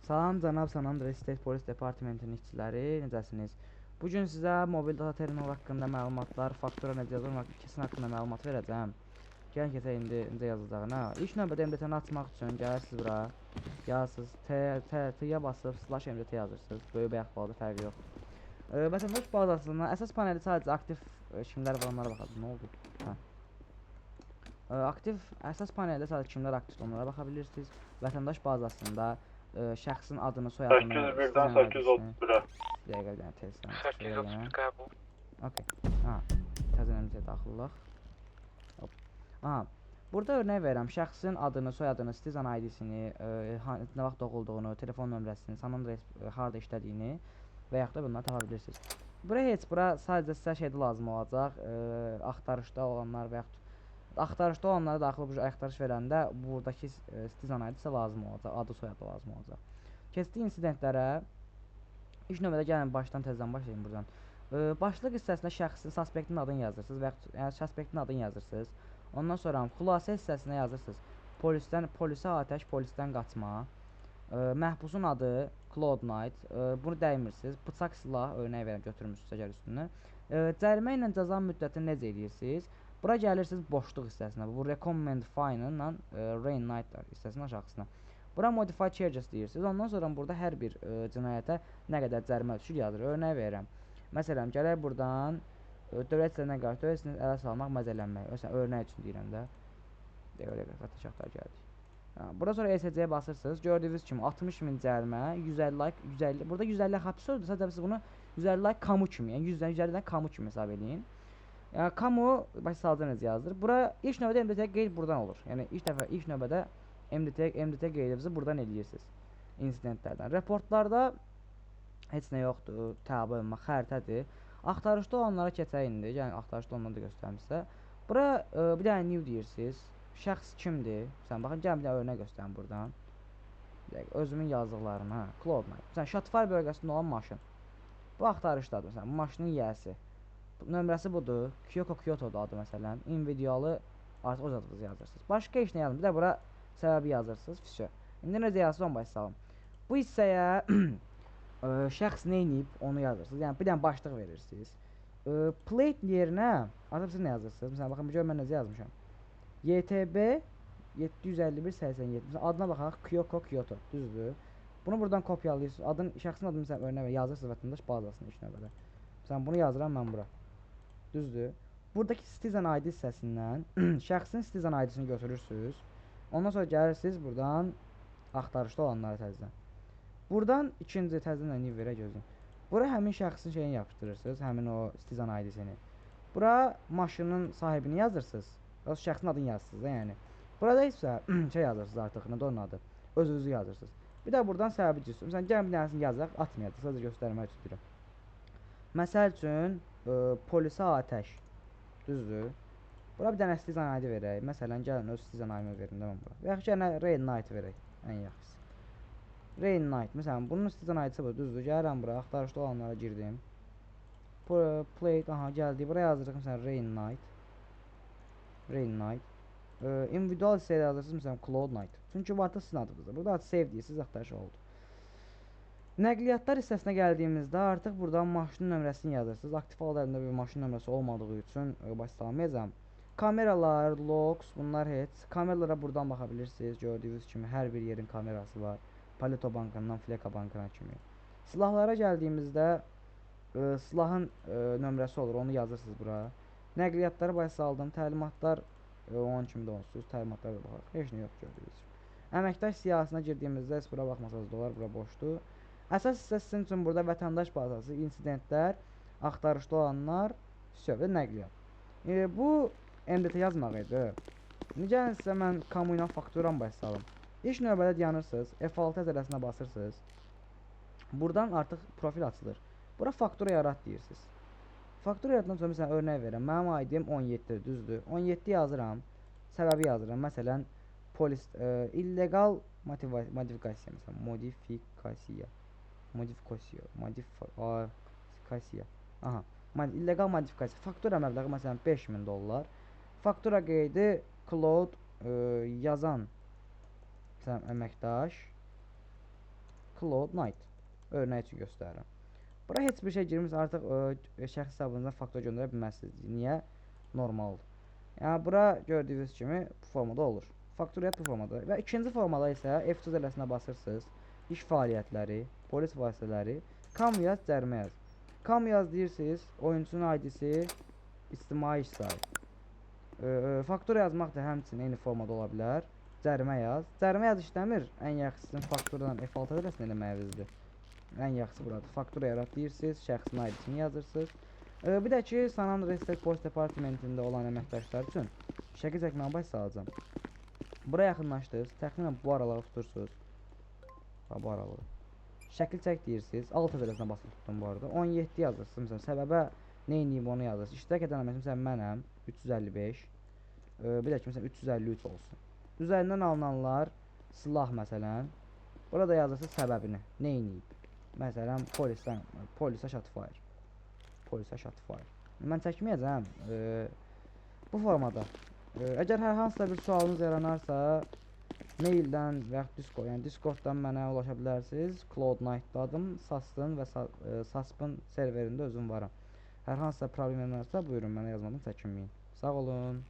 Salam cənab San Andreas State Police Departmentinin işçiləri, necəsiniz? Bu gün sizə mobil data terminal haqqında məlumatlar, faktura necə yazılır, kesin haqqında məlumat verəcəm. Gəlin keçək indi necə yazılacağına. İlk növbədə MDT-ni açmaq üçün gəlirsiniz bura. Yazırsınız T, T, T-yə basıb slash MDT yazırsınız. Böyük və yaxud balaca fərqi yoxdur. Vətəndaş bazasından əsas paneldə sadəcə aktiv kimlər var, onlara baxacağıq. Nə oldu? Hə. Aktiv əsas paneldə sadəcə kimlər aktivdir, onlara baxa bilirsiniz. Vətəndaş bazasında şəxsin adını, soyadını, 801-dən citizen ID-sini. 831-ə. Bir dəqiqə, bir dənə tezdən. 831 qəbul. Okey. Ha, təzədən MDT daxil olaq. Hop. Aha. Burada örnək verirəm. Şəxsin adını, soyadını, citizen ID-sini, nə vaxt doğulduğunu, telefon nömrəsini, San Andreas harda işlədiyini və yaxud da bunları tapa bilirsiniz. Bura heç, bura sadəcə sizə şeydə lazım olacaq, axtarışda olanlar və yaxud axtarışda olanlara daxil olub axtarış verəndə buradakı citizen ID sizə lazım olacaq, adı, soyadı lazım olacaq. Keçdik insidentlərə. İlk növbədə gəlin başdan, təzədən başlayın buradan. Başlıq hissəsində şəxsin, suspektin adını yazırsınız və yaxud yəni suspektin adını yazırsınız. Ondan sonra xülasə hissəsinə yazırsınız. Polisdən polisə atəş, polisdən qaçma. Məhbusun adı Cloud Knight. Bunu dəymirsiniz. Bıçaq, silah, örnək verirəm, götürmüsünüz əgər üstünü. Cərimə ilə cəza müddətini necə eləyirsiniz? Bura gəlirsiniz boşluq hissəsinə. Bu recommend fine-la Rain Knight hissəsinin aşağısına. Bura modify charges deyirsiniz. Ondan sonra burada hər bir cinayətə nə qədər cərimə düşür yazır. Örnək verirəm. Məsələn, gələk buradan dövlət hissəsinə qarşı dövlət hissəsini ələ salmaq, məzələnmək. Məsələn, örnək üçün deyirəm də. Dəqiqə, dəqiqə, vətəndaşlar gəldik. Ha, burada sonra ESC-yə basırsınız. Gördüyünüz kimi 60 min cərimə, 150 like, 150. Burada 150 həbs sözüdür. Sadəcə siz bunu 150 like kamu kimi, yəni 100-dən 150-dən kamu kimi hesab eləyin. Yəni kamu baş salca necə yazılır? Bura ilk növbədə MDT qeyd buradan olur. Yəni ilk dəfə, ilk növbədə MDT qeydinizi buradan eləyirsiniz. İnsidentlərdən. Reportlarda heç nə yoxdur. Təbi olmaq xəritədir. Axtarışda olanlara keçək indi. Yəni axtarışda olanları da göstərim sizə. Bura bir dənə new deyirsiniz. Şəxs kimdir? Sən baxın, gəlin bir dənə örnək göstərim buradan. Bir dəqiqə, özümün yazdıqlarım, hə. Cloud Knight. Məsələn, Şatfar bölgəsində olan maşın. Bu axtarışdadır məsələn, bu maşının yiyəsi. Nömrəsi budur. Kyoko Kyoto'dur adı məsələn. Individualı artıq öz adınızı yazırsınız. Başqa heç nə yazmır. Bir də bura səbəbi yazırsınız. Vəsə. İndi necə yazırsınız, onu başa salım. Bu hissəyə şəxs nə edib, onu yazırsınız. Yəni bir dənə başlıq verirsiniz. Plate yerinə artıq siz nə yazırsınız? Məsələn, baxın, gör mən necə yazmışam. YTB 751 87. Məsələn, adına baxaq. Kyoko Kyoto. Düzdür? Bunu buradan kopyalayırsınız. Adın, şəxsin adını məsələn örnək yazırsınız vətəndaş bazasına ilk növbədə. Məsələn, bunu yazıram mən bura. Düzdür? Buradakı Citizen ID hissəsindən şəxsin Citizen ID-sini götürürsünüz. Ondan sonra gəlirsiniz buradan axtarışda olanlara təzədən. Buradan ikinci təzədən də new verək gözləyin. Bura həmin şəxsin şeyini yapışdırırsınız, həmin o Citizen ID-sini. Bura maşının sahibini yazırsınız. O şəxsin adını yazırsınız da yəni. Burada isə şey yazırsınız artıq, nə onun adı? Özünüzü yazırsınız. Bir də buradan səbəbi cürsün. Məsələn, gəlin bir dənəsini yazaq, atmayacaq, sadəcə göstərmək üçün deyirəm. Məsəl üçün, polisə atəş. Düzdür? Bura bir dənə Citizen ID verək. Məsələn, gəlin öz Citizen ID-mi verim də mən bura. Və yaxud gəlin Rain Knight verək. Ən yaxşısı. Rain Knight. Məsələn, bunun Citizen ID-si bu, düzdür? Gəlirəm bura, axtarışda olanlara girdim. Plate, aha, gəldi. Bura yazırıq məsələn Rain Knight. Rain Knight. Individual hissəyə yazırsınız məsələn Cloud Knight. Çünki bu artıq sizin adınızdır. Burada artıq save deyirsiniz, axtarış oldu. Nəqliyyatlar hissəsinə gəldiyimizdə artıq buradan maşının nömrəsini yazırsınız. Aktiv halda əlimdə bir maşın nömrəsi olmadığı üçün baş salmayacağam. Kameralar, logs, bunlar heç. Kameralara buradan baxa bilirsiniz. Gördüyünüz kimi hər bir yerin kamerası var. Palito bankından Fleka bankına kimi. Silahlara gəldiyimizdə silahın nömrəsi olur, onu yazırsınız bura. Nəqliyyatları başa saldım. Təlimatlar onun kimi də onsuz. Təlimatlara da baxaq. Heç nə yox gördüyünüz kimi. Əməkdaş siyahısına girdiyimizdə heç bura baxmasanız da olar, bura boşdur. Əsas hissə sizin üçün burada vətəndaş bazası, insidentlər, axtarışda olanlar, vəsə və nəqliyyat. Bu MDT yazmaq idi. İndi gəlin sizə mən kamu ilə fakturamı başa salım. İlk növbədə dayanırsınız, F6 əzələsinə basırsınız. Buradan artıq profil açılır. Bura faktura yarat deyirsiniz. Faktura yaratdan sonra məsələn örnək verirəm. Mənim ID-m 17-dir, düzdür? 17 yazıram. Səbəbi yazıram. Məsələn, polis illegal modifikasiya məsələn, modifikasiya. Modifikasiya, modifikasiya. Aha. İllegal modifikasiya. Faktura məbləği məsələn 5000 dollar. Faktura qeydi Cloud yazan məsələn əməkdaş. Cloud Knight. Örnək üçün göstərirəm. Bura heç bir şey girmirsə, artıq şəxsi hesabınızdan faktura göndərə bilməzsiniz. Niyə? Normaldır. Yəni bura gördüyünüz kimi bu formada olur. Faktura bu formada. Və ikinci formada isə F2 zərbəsinə basırsınız. İş fəaliyyətləri, polis vasitələri, kam yaz, cərimə yaz. Kam yaz deyirsiniz, oyunçunun ID-si, ictimai iş sayı. Faktura yazmaq da həmçinin eyni formada ola bilər. Cərimə yaz. Cərimə yaz işləmir. Ən yaxşısı sizin fakturadan F6 adresini eləməyinizdir. Ən yaxşısı buradır. Faktura yarat deyirsiniz, şəxsin ID-sini yazırsınız. Bir də ki, San Andreas State Police Departmentində olan əməkdaşlar üçün şəkil çəkməyi baş salacağam. Bura yaxınlaşdınız, təxminən bu aralığı tutursunuz. Ha, bu aralığı. Şəkil çək deyirsiniz. Alt adresinə basılı tutdum bu arada. 17 yazırsınız. Məsələn, səbəbə nə edeyim onu yazırsınız. İştirak edən əməkdaş məsələn mənəm 355. Bir də ki, məsələn 353 olsun. Üzərindən alınanlar silah məsələn. Burada yazırsınız səbəbini, nə edib. Məsələn, polisdən, polisə shot fire. Polisə shot fire. Mən çəkməyəcəm. Bu formada. Əgər hər hansısa bir sualınız yaranarsa, maildən və yaxud Discord, yəni Discorddan mənə ulaşa bilərsiniz. Cloud Knight adım, Sasın və Saspın serverində özüm varam. Hər hansısa problem yaranarsa, buyurun mənə yazmadan çəkinməyin. Sağ olun.